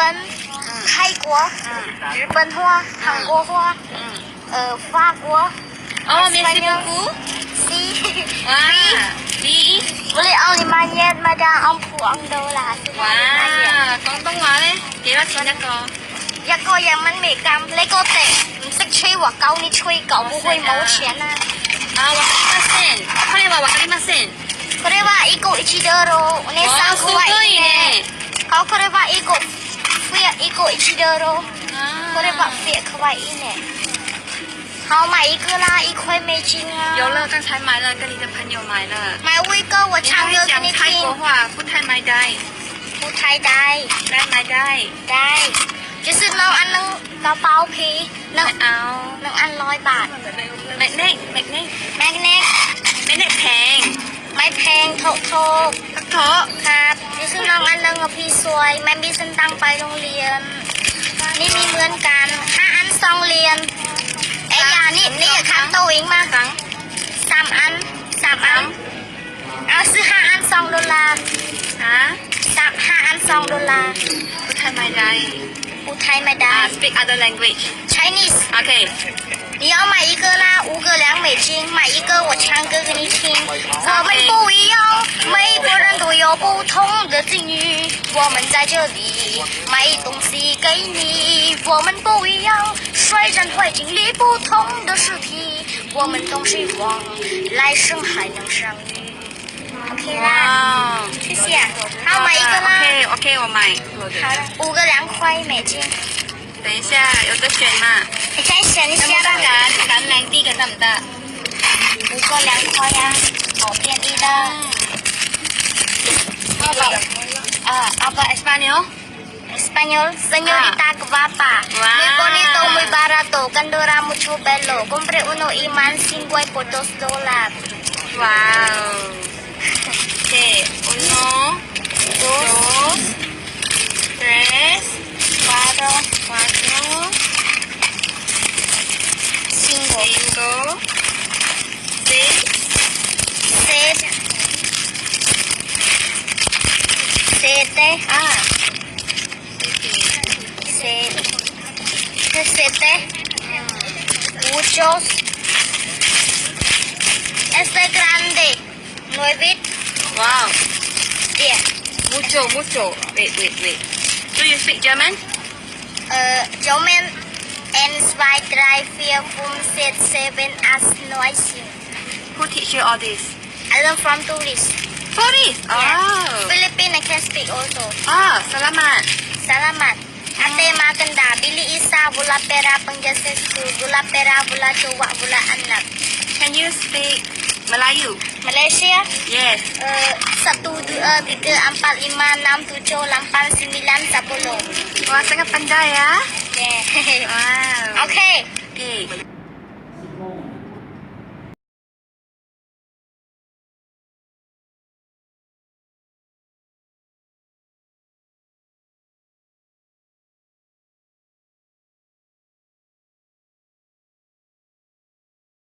Pân, Thái Quốc, Nhật Bản hoa, Hàn Quốc hoa, Pháp Quốc, Español. Ua li ong li ma nyet ma da ong phu ong do la. Yog koj yog mab mem kam le koj tes, xeeb tsheb uas kau ni tshuj kaum bu hui mauv tshiav na. Koj le va ib kaum ib tsis dawb rau nej xav khuav ib ne. Koj le va ib kaum, ib kaum ib tsis dawb rau. Koj le va fiam khuav ib ne. Hau mais ib kawg la ib khuaib me jing. 买我一个啦，一块美金。有了，刚才买了，跟你的朋友买了。买微哥，我常哥给你听。พูดไทยได้ พูดไทยได้ ได้ ได้ 就是น้องอันนึง กระเป๋าผี หนึ่ง หนึ่งอันร้อยบาท แมกเนต แมกเนต แมกเนต แมกเนตแพง ไม่แพง ถูกถูก ถูกถูก ครับ นี่คือน้องอันนึงกับพี่สวย ไม่มีสตางค์ไปโรงเรียน นี่มีเหมือนกัน ห้าอันสองเหรียญ เอ้ยอย่า นี่ นี่อย่าค้างโต๊ะเองมา สามอัน สามอัน เอาซื้อห้าอันสองดอลลาร์ ฮะ สาม ห้าอันสองดอลลาร์ พูดไทยไม่ได้ พูดไทยไม่ได้ อ่า speak other language Chinese OK 你要买一个啦，五个两美金，买一个我唱歌给你听。我们不一样，每个人都有不同的境遇。我们在这里，买东西给你。我们不一样，虽然会经历不同的事情，我们总希望来生还能相遇。OK 啦，谢谢。好，买一个啦。OK OK 我买。好了，五个两块美金。等一下，有得选吗？你先选一下吧。要不要敢敢买第一个得不得？五个两块呀，好便宜的。要不要？啊，要不要 español？ Español, señorita guapa. Muy bonito, muy barato, cuando era mucho pelo, compré uno y más cinco por dos dólares. Wow. Ok, uno, dos, tres, cuatro, cuatro, cinco, seis, siete, ah, siete, siete, muchos. Este grande, nueve. Wow. Diez. Mucho, mucho. Wait, wait, wait. Do you speak German? Äh, German, eins, zwei, drei, vier, fünf, sechs, sieben, acht, neun, zehn. Who teach you all this? I learn from tourists. Tourists? Yes. Oh. Philippines, I can speak also. Oh, salamat. Salamat. Ate ma kenda bili isa bula pera pengja sesku bula pera bula cowa bula anak. Can you speak Melayu? Malaysia? Yes. Eh, satu, dua, tiga, empat, lima, enam, tujuh, lapan, sembilan, sepuluh. Wah, sangat pandai ya. Yeah. Wow. Okay. Okay.